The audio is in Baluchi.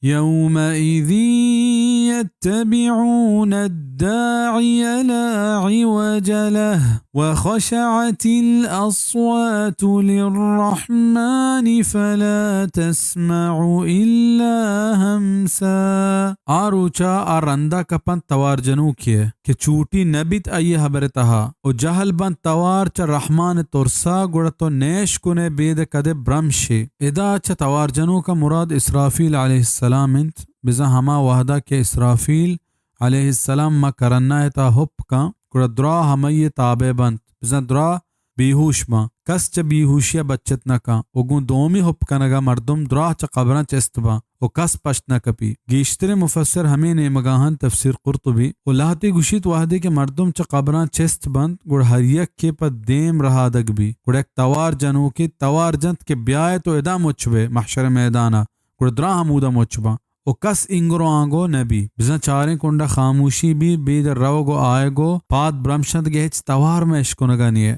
يومئذ يتبعون الداعي لا عوج له وخشعت الأصوات للرحمن فلا تسمع إلا همسا۔ آ روچا آ رندا کپنت توار جنوکے ء کہ چوٹی نہ بیت آئی ء ہبر ء تہا، و جہل بنت توار چہ رحمان ء ترسا، گڑا تو نیش کن ئے بید ء کدے برمشے۔ ادا چہ توار جنوک ء مراد اسرافیل علیہ السلام انت، بزاں ہما وہدا کہ اسرافیل علیہ السلام ما کرنا ء تہا ہپ کن، گڑا دراہ ہمائی ء تابع بنت، بزاں دراہ بیہوش باں۔ کس چہ بیہوشی ء بچت نہ کن و گوں دومی ہپ کنگ ء مردم دراہ چہ قبراں چست باں و کس پشت نہ کپی۔ گیشتریں مفسر ہمے نیمگا انت، تفسیر قرطبی و لہتے گوشیت، وہدے کہ مردم چہ قبراں چست بنت، گڑا ہر یکے پہ دیم رہادگ بی، گڑا یک توار جنوکے توار جنت کہ بیائے تو ادا مچ بئے محشر میدان ء، گڑا دراہ ہمودا مچ باں و کس اینگر و آنگو نہ بی۔ بزاں چاریں کنڈا خاموشی بی، بید ء روگ و آیگ و پاد برمشنت کہ ہچ توار مہ اشکنگا نیئے۔